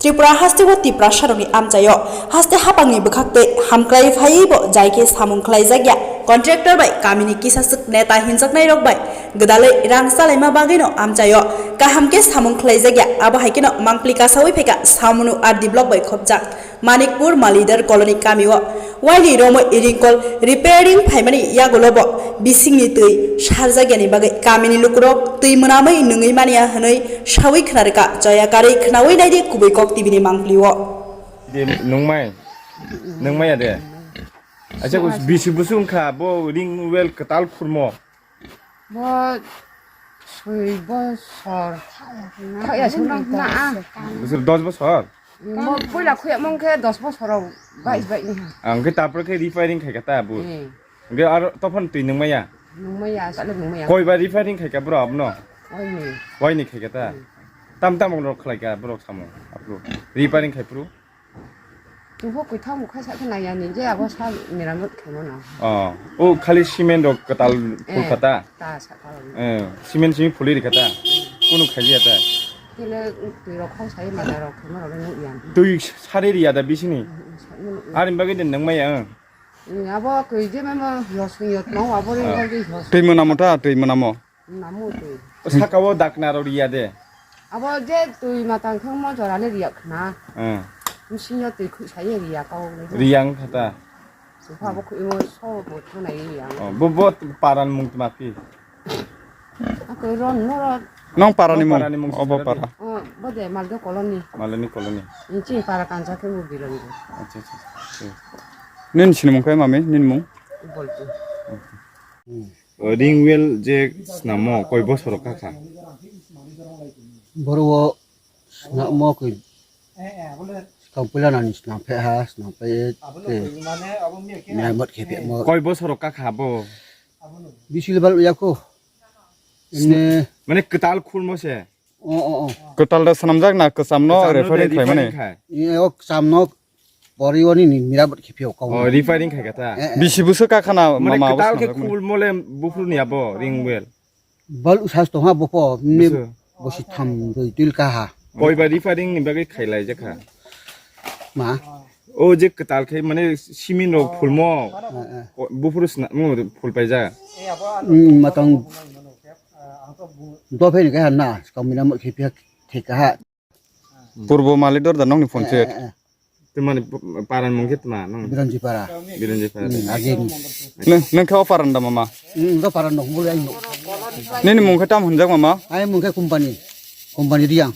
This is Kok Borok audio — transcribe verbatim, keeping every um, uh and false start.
Tripura haste o Tiprasarokni amchaio haste hapangni bwkhaktwi hamklai phaiwi bo jai khe samung khlaijakya contractor bai kamini kisaswk neta hinjaknairok bai gwdalwi rang chalaima bagwino amchaio kaham khe samung khlaijakya, abo hai kheno mangpli kasawi phaikha Samunu R D block bai khopjak Manikpur Malidar colony kamio. Waini romwi ringkol repairing phaimani yagulo bo bisingni twi sarjakyani bagwi kamini lukurok twi mwnamwi nungwi manya hwnwi sawi khna rwkha. Joya karwi khnawi naidi kubui kok T V ni mangpli o. De nungmai, nungmai ya de. Acha ko bisi busung kha bo ring well kwtal khurmo. Bo soi bosor. Khaya sung nang na. Busur dos bosor. Mo puila khuya mong khe dos bosor rok bai bai ni ha. Ang khe tapra khe repairing khai kata bu. Eh. Ang khe ar tophon twi nungmaya. Nungmaya, sale nungmaya. Koi ba repairing khai ka bro abno. Oi ni. Wai ni khai kata. Hmm. Tam tam rok khlai ka bro samo. Apro. Repairing khai pro. Tungkho kwthang bo khaisa khe naiya ni je abo sa meramot khaima no. Oh, o khali cement rok kwtal Eh, phul kata. Ta sa kha. Eh, cement simi phuli ri kata. Kunu khaji ata. Tele twi rok khau sai mada rok khaima rok nung yang. Twi sari ri ada bisini. Sa nung. Ari bagwi den nang maya. Abo koi je memo yosung yot mau abo ri Ah. Bagwi yos. Twi mwnamo ta, twi mwnamo. Namu twi. Saka o dakna rok riya de. Abo je twi matang thangmo jorani riya khna. Eh. Misingo twi khui saye riya kau. Riya wng kha ta. Sokha bo khui mo so bo thanai riya. Oh, bo, bo paran mung tma phi. Ako ron no ro. Nong parani Nong mung. Parani mung Obo sara para. Oh, bo de Maldo colony. Malani colony. Inchi para kansa khe mo bilang. Acha, acha, acha. Nini sini mung khe mami, nini mung? Boltu. Ring well je snamo koi bosor kha kha? Boro o snamo koi skang puila nani snam phe ha, snam phe te. Nai mot khe phe mo. Koi bosor kha kha bo? Bisil bal ya ko. Ine Mane kwtal khulmo se. O, o, o. Kwtal da swnamjak na kwcham no Kwcham no repairing de khlaimani? Repairing khai. Ye, o kwcham no poriwani ni mirabot khe phiyok kau. Oh, repairing khai kata. Eh, eh. Bisi busu ka khana Mane mama kwtal khe swnamjak mani? Khul mole bufru ni abo ring well. Bal usas tong ha bopo, ne Busu. Bosi tham doi tuil ka ha. Koi ba repairing ni bagwi khailai jakha. Ma? O je kwtal khe mane simin rok phulmo. Eh, eh. Ko-, bufru sna-, mo phul paija. Hmm, matang Dopheni kaiha na, skang mina mo khiphia thik kaha. Purbo Malidor da nongni phone Eh, chet. Eh, eh. Tumani p-, paran mung khe tma nong? Biranji para. Biranji para. Hmm, ageni. Nang, nang khe o paran da mama? Hmm, do paran dong, mulu yang dong. Nini mung khe tam hunjak mama? Ai mung khe company. Company Riang.